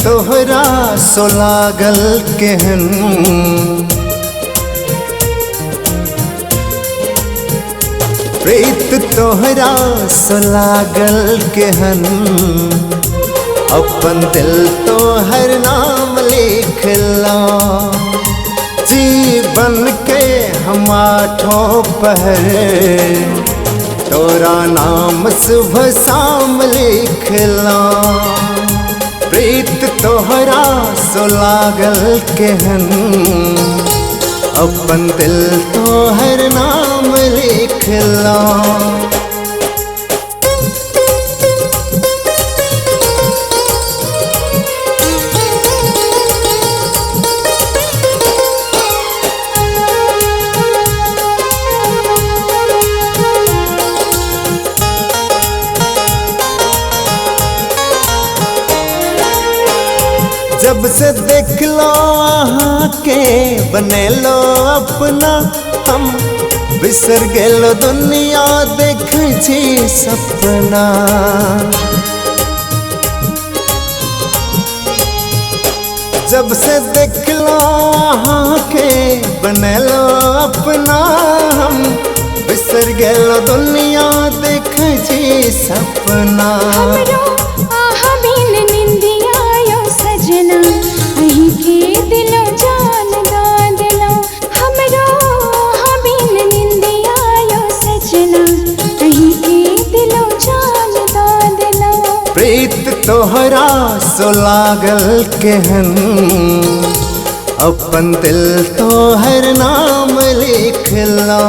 तोहरा सो लागल केहन, प्रीत तोहरा सो लागल केहन, अपन दिल तोहर नाम लिखला। जीवन के हम आठों पहर तोरा नाम सुबह शाम लिखला। प्रीत तोहरा सो लागल केहन, अपन दिल तोहर नाम लिखला। जब से देख लो अहाँ के बने लो अपना, हम बिसर गेलो दुनिया देख छी सपना। जब से देख लो अहाँ के बने लो अपना, हम बिसर गेलो दुनिया देख छी सपना। प्रीत तोहरा सो लागल केहन, अपन दिल तोहर नाम लिखला।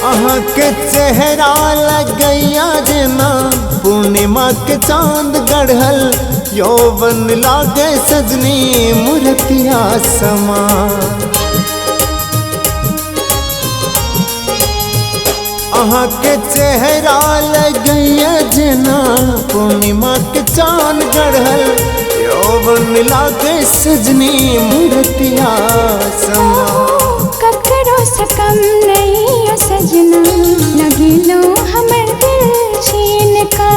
अहाँ के चेहरा लगैया जेना पूर्णिमा के चांद गढ़ल, यौवन लागे सजनी मूर्तिया समा। अहाँ के चेहरा लगैया जेना पूर्णिमा के चांद गढ़ल, यौवन लागे सजनी मूर्तिया समा। ककरो से कम नहीं सजना, लगेलो हमर दिल छीन का।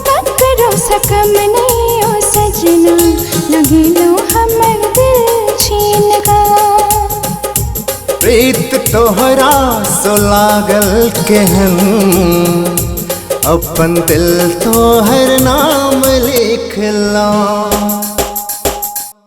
ककरो से कम नहीं सजना, लगेलो हमर दिल छीन का। प्रीत तोहरा सो लागल केहन, अपन दिल तोहर नाम लिखला।